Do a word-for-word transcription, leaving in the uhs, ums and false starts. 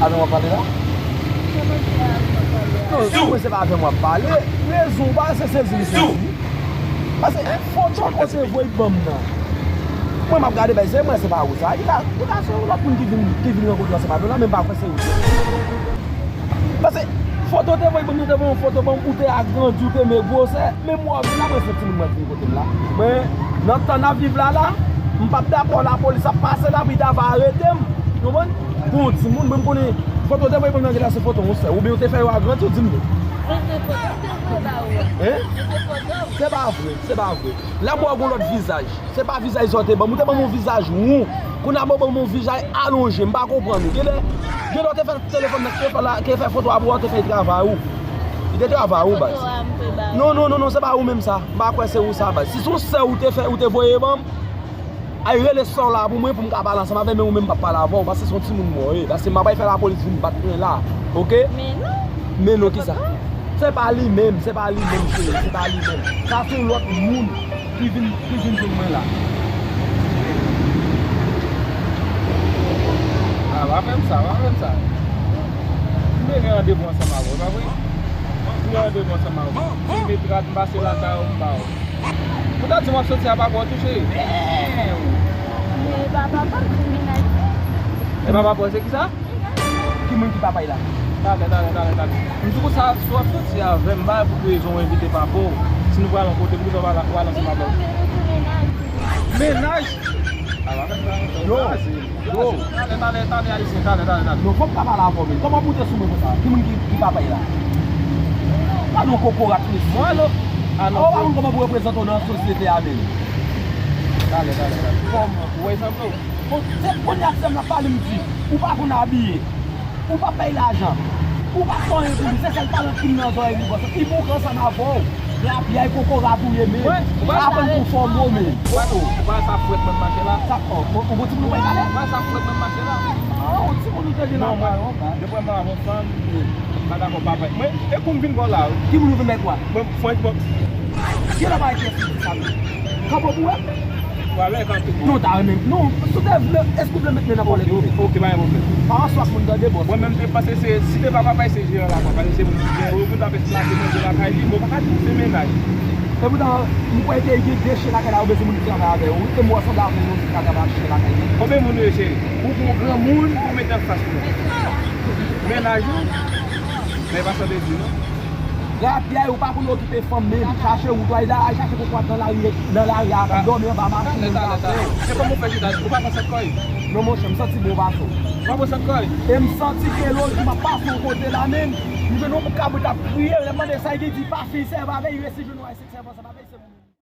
Avè m w ap pale la? Non, non, mwen se pa avè m w ap pale. Rezon w pa se sezi m sezi. Paske foto kote voye ban m nan. Mwen m ap gade bay se mwen se pa ou sa. Li ka, li ka se yon lòt moun ki vin, ki vin rankontre ansanm avè w la, men m pa kwè se ou. Paske foto te voye ban m, yo te voye yon foto ban m, ou te agrandi, ou te met gwosè. Menm wè w vin la, mwen se timoun mwen vin kote m la. Mwen, nan tan n ap viv la la, m p ap dakò lapolis ap pase la, pou ta va arete m. Ou konprann? Pou yon timoun, mwen m konnen foto te voye ban m nan genlè se foto yon sè. Oubyen ou te fè yo agrandi, ou di m non. Mwen se foto m te voye ba ou a. Hein? Mwen se foto m. Se pa vre, se pa vre. Laba w gon lòt vizaj. Se pa vizaj sa w te ban m. Ou te ban m yon vizaj won. Kounye a ban m yon vizaj alonje. M pa konprann ou. Genlè, genlè w te fè telefòn nan, te fè la, te fè foto a pou ou, te fè travay ou. Li te travay ou, baz. Foto a m te ba ou. Non, non, non, non, se pa ou menm sa. M pa kwè se ou sa, baz. Si se yon sè ou te fè, ou te voye ban m, ay rele sè w la pou mwen, pou m ka pale ansanm avè l, men ou menm m p ap pale avè w, paske se yon timoun mwen ye. Paske m pa bay fè lapolis vin bat mwen la, oke? Men non. Men non, kisa? Se pa li menm, se pa li menm, cheri, se pa li menm. Sa se yon lòt moun ki vin, ki vin jwenn mwen la. A, pa fè m sa, pa fè m sa. M te gen randevou ansanm avè w, pa vre? M te gen randevou ansanm avè w. M met rad, m pase lakay ou, m ba w. Ou ta di w ap soti a papa w tou, cheri. E papa pa pou mennaj. E papa pa se kisa? Ki moun ki papa y la? Talè, talè, talè, talè. M di konsa, si w ap soti avè m, m pa pou rezon w envite papa w. Si nou pral yon kote, poukisa w pa al ansanm avè l? Mennaj? Yo, yo. Talè, talè, talè, ayisyen, talè, talè, talè. Non, fòk pa pale avè w, men. Kòman pou w te sou mwen konsa? Ki moun ki, ki papa y la? Gade yon kokorat, mesye. Mwen, alo? A non. Ou pa konn kòman pou reprezante w nan sosyete a, men. Talè, talè, talè. Kòman? Ou wè, sanble w? Bon, se kounye a sèm nan pale m di, ou pa konn abiye, ou pa bay lajan, ou pa fè anyen pou li, se sèl pale ki nan zòrèy li bòs. Li bouke ansanm avè w. Rapyay kokorat ou ye, men. Ou pa konn pou fòme w, men. Ou pa sa frèt mwen mache la. Sa, oh, ou, ou bon timoun ou bay pale? Ou pa sa frèt mwen mache la. Ah, yon timoun ou te gen la. Non, mwen, depi mwen avè yon fanm, m pa dakò papa. Mwen, e kou m vin bò la. Ki moun ou vin bay kwa? Mwen, franchman. Ki lè bay kèk sa, men? Kanpe pou wè? Wale kanpe. Non, ta renmen. Non, si w te vle, èske w vle met men nan pòlèt ou? Ok, pa gen pwoblèm. Pa answa ak moun tande, bòs. Mwen menm, te panse se, si te pa papa, se jeran lakay, paske se moun ki gen, ou konn ap esplake manje lakay li, men w pa ka di se mennaj. Epoutan, m kwè ke gen de chen lakay la, ou bezwen moun ki travay avè w, wi, e m wè w sanble avè yon moun ki ka travay ak chen lakay li. Konbyen moun ou ye, cheri? Ou gon granmoun pou w mete anfas mwen? Mennaj ou? Men pa sa w te di, non. Rapyay, ou pa konn okipe fanm menm. Chache wout ou, al chache kokorat nan lari, nan lari a, dòmi anba machin, menm pa fè. Se kòman w fè chita? Ou pa pran sant kòy? Non, monchè, m santi bon pase w. Ou pa pran sant kòy? E m santi ke lòt jou m ap pase yon kote la menm, m jwenn yon kabrit ap kriye, lè m mande sa, li di pa fè sèvay avè l, li resi jwenn yon sèvay ansanm avè l, se moun.